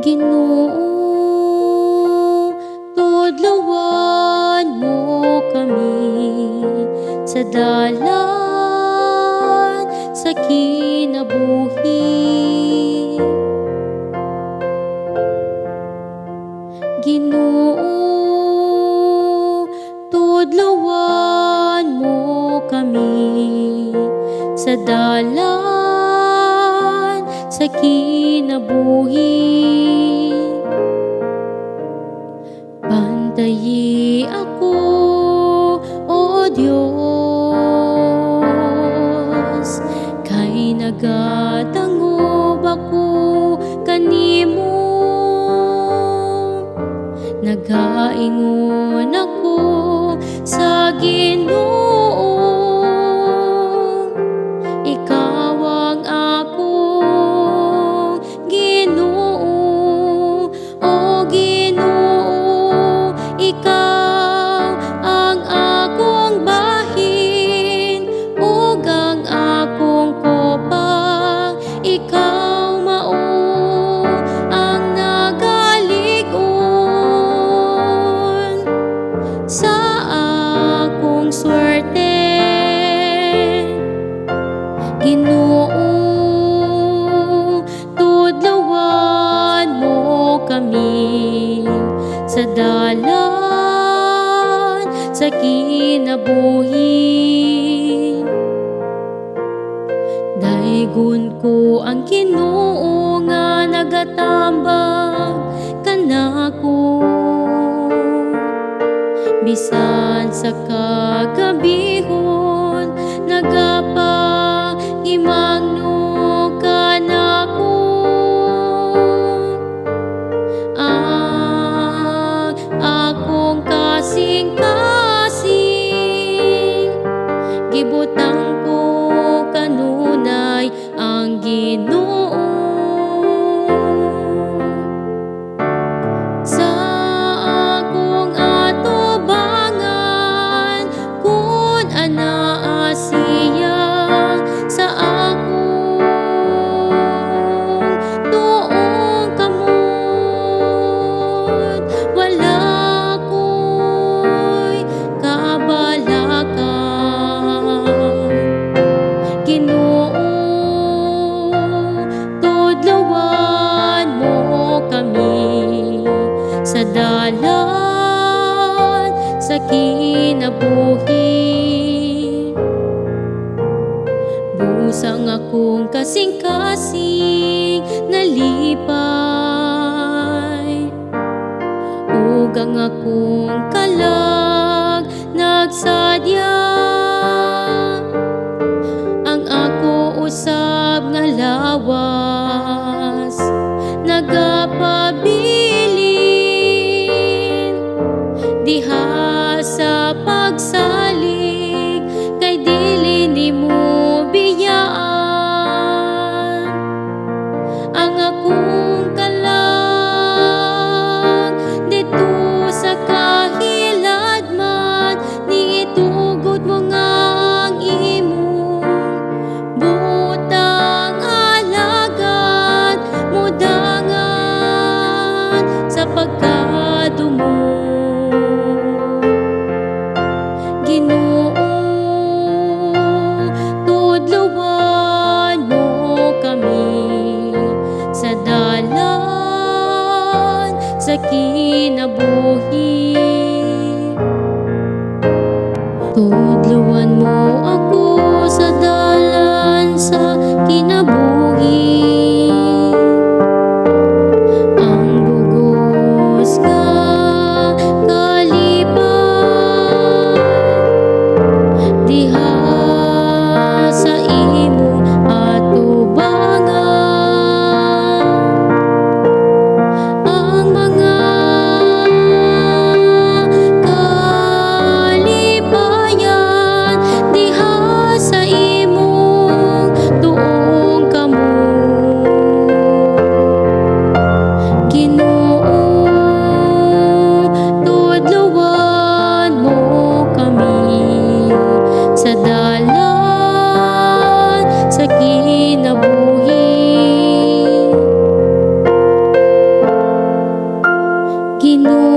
Ginoo, tudloan mo kami sa dalan sa kinabuhi. Ginoo, tudloan mo kami sa dalan sa kinabuhi. Bantayi ako, O Dios, kay nagadangop ako kanimo. Nagaingon ako sa Ginoo, "Ikaw ang akong Ginoo." O Ginoo, ikaw ang akong bahin ug ang akong kopa, ikaw mao ang nagalig-on sa akong swerte. Ginoo, tudloan mo kami sa dalan sa kinabuhi. Daygon ko ang Ginoo nga nagatambag kanako. Bisan sa kagabihon nagapahimangno kanako. Ang akong kasing-kasing gibutang ko kanunay ang Ginoo. Sa akong atubangan kun anaa siya sa akong tuong kamot, wala ko'y kabalaka. Ginoo, tudloan mo kami sa dalan sa kinabuhi. Busang akong kasing-kasing nalipay ug ang akong kalag nagsadya. Ang ako usab nga lawas nagapabilin diha sa pagsalig kay dili nimo biyaan ang akong kalag didto sa kahiladman. Niitugot mo nga ang imong butang alagad modangan sa pagkadumot. Ginoo, tudloan mo kami sa dalan sa kinabuhi. Tudloan mo ako sa dalan sa kinabuhi. Ang bugos nga kalipay diha sa imong atubangan. Ang mga kalipayan diha sa imong tuong kamot. Ginoo, tudloan mo kami sa dalan sa kinabuhi. Ginoo.